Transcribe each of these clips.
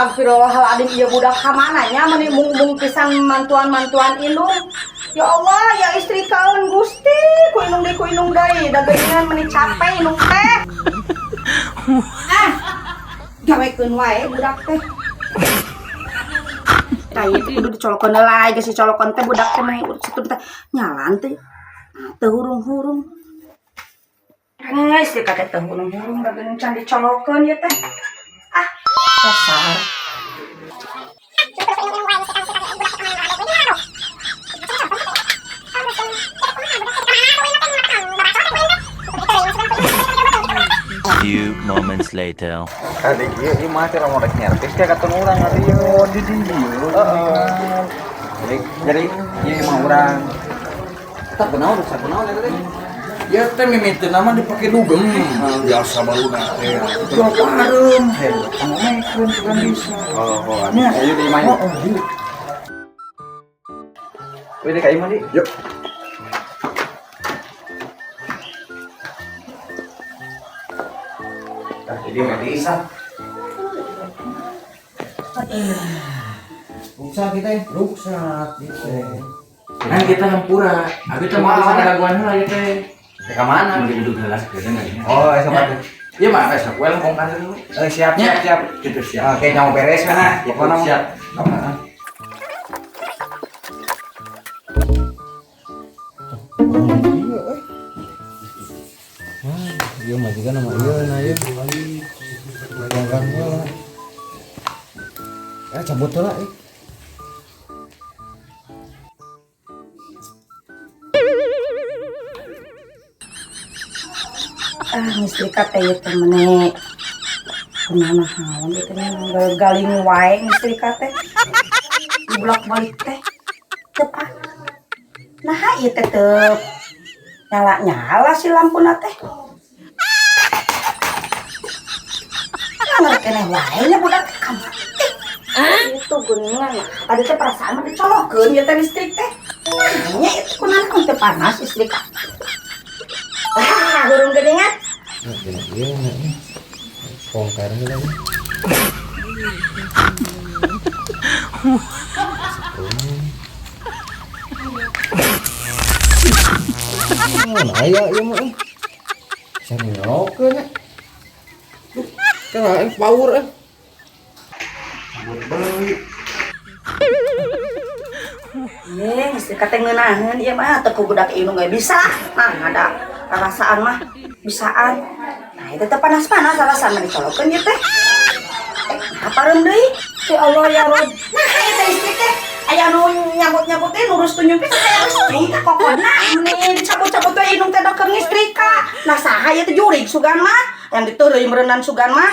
Astagfirullahaladzim, ieu budak ka mana nya meni mung-mung pisan mantuan-mantuan indung. Ya Allah, ya istri kaun Gusti, ku indung deui, ku indung deui, da geuningan meni capek indung teh. Ah. Gawekeun wae budak teh. Tah ieu teh kudu dicolokeun heula, geus dicolokeun teh budak teh mah situ teh nyalan teh. Teu hurung-hurung. Eh, istri kata teu hurung-hurung da geuning can dicolokeun ieu teh. Ah, dasar. Few moments later. Kali ieu ieu mah teh lamun rek nyervis teh katon urang atuh ieu. Di dieu. Heeh. Jadi ieu mah urang. Tetap kunaon rusak kunaon eta teh? Ya teh mimiteuna mah dipake dugem. Biasa barudak teh. Itu pareum. Kamu kan bisa. Oh, oh. Ayo di imah yuk. Oh, yuk. Wih, di ka imah di. Yuk. Tah, jadi mah bisa. Rusak kita ya? Rusak gitu. Kan kita hampura. Abi teh mau bisa gangguan heula ieu teh. Teh ka mana? Mun duduk heula sakedeung aja. Oh, esok atuh. Iya mah besok we bongkar dulu. Eh, siap, siap, siap. Gitu siap. Oke, kamu beres mana? Pokoknya mah. Siap. Heeh. Iya, eh. Wah, ieu mah juga nama ieu na ieu. Bongkar heula. Ya cabut heula eh. Ah, ngistrika teh ieu teh meni kumaha haon ieu teh galing wae ngistrika teh. Dibolak-balik teh. Teu ah. Naha ieu teh teu nyala-nyala si lampuna teh. Ngarep keneh wae nya budak teh ka mana teh. Itu geuningan. Tadi teh perasaan mah dicolokeun ieu teh listrik teh. Nah, nya itu kunaon teh panas listrik. Ah, hurung geuningan. Nah, gini ieu na ieu. Bongkar heula ieu. Oh, nah aya ieu mah eh. Bisa nyolokeun nya. Duh, kena eh power eh. Cabut deui. Ye, geus teh ngeunaheun ieu mah teu ku budak indung ge bisa. Nah, ada perasaan mah bisaan. Nah, itu teh panas-panas alasan mah dicolokeun ieu teh. Eh, nah pareum deui. Ya Allah ya Rob. Nah, ieu teh istri teh aya nu nyabut-nyabut teh nurus tunjuk teh aya listrik teh kokona meni dicabut-cabut teh indung teh da keur ngistrika. Nah, saha ieu teh jurig sugan mah? Yang diteureuy meureunnan sugan mah.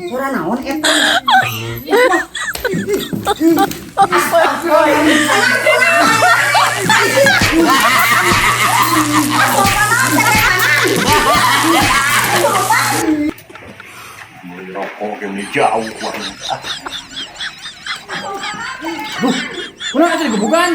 Suara naon eta? Beli rokok yang beli jauh wah. Kunaon atuh digebukan?